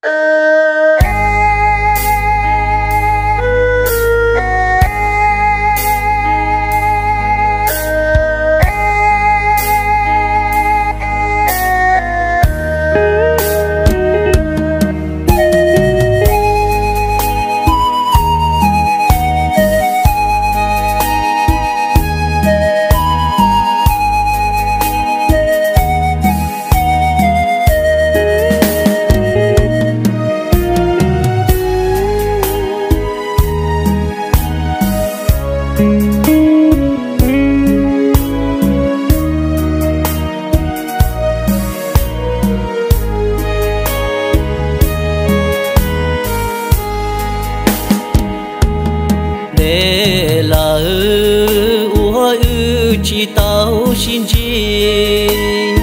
Deb lawm ua wb tsis tau sib ntsib,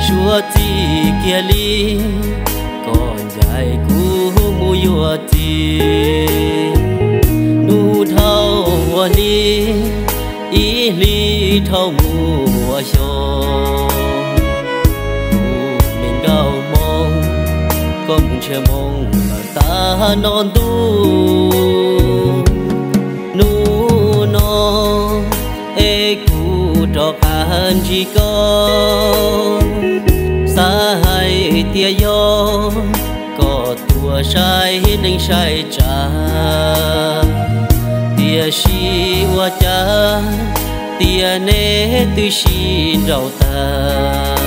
suav txij kiag li kom ncaim kuv mus yuav txiv. Hnub dhau ua hli, ib hlis dhau mus ua xyoo, kuv me nkauj Hmoob, koj mus nrhiav Hmoob lawm tag no ntuj. Hnub no es kuv rov qab ntsib koj, xav hais tias yog koj tuaj saib neej saib tsav, tiam sis ua cas tias neb twb sib nraus tag,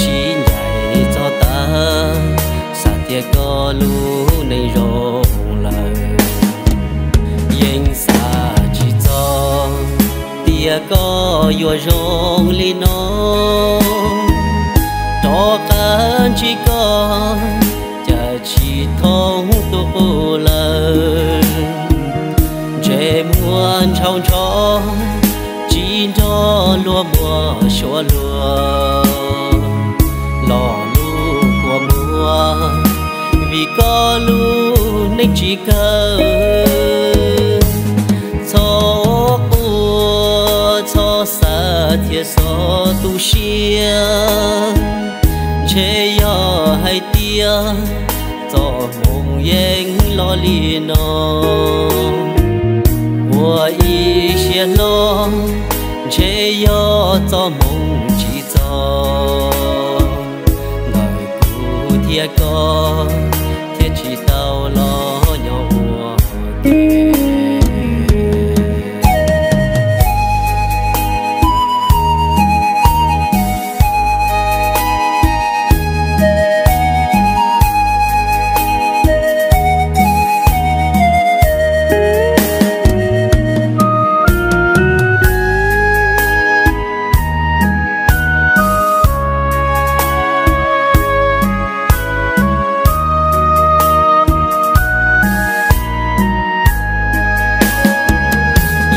sib ncaim txog tag, xav tias koj lub neej zoo lawm, yeej xav tsis txog tias koj yuav zoo li no. Rov qab ntsib koj cas tsis thoob tus qub lawm, ntsej muag ntshaus ntsho, tsis nrog luag muaj suab luag, lo lus kua muag, vim koj lub neej tsis kawg. Txhob quaj txhob xav thiaj txhob tu siab, ntshe yog hais tias txoj hmoov yeej los li no. Ua ib siab hlo, ntshe yog txoj hmoov tsis txog, ntawm kuv thiab koj thiaj tsis tau los nyob ua ke.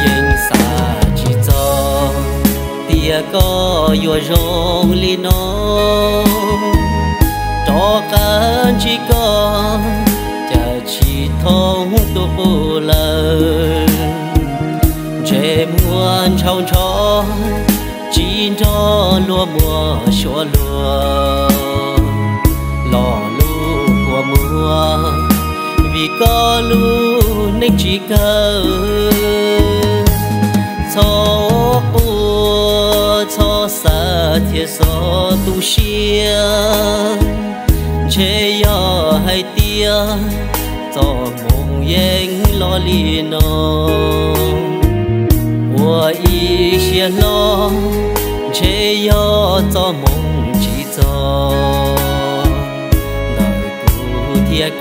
Yeej xav tsis txog tias koj yuav zoo li no, rov qab ntsib koj cas tsis thoob tus qub lawm, ntsej muag ntshaus ntsho, tsis nrog luag muaj suab luag, lo lus kua muag, vim koj lub neej tsis kawg. Txhob quaj txhob xav thiaj txhob tu siab, ntshe yog hais tias txoj hmoov yeej los li no. Ua ib siab hlo, ntshe yog txoj hmoov tsis txog, ntawm kuv thiab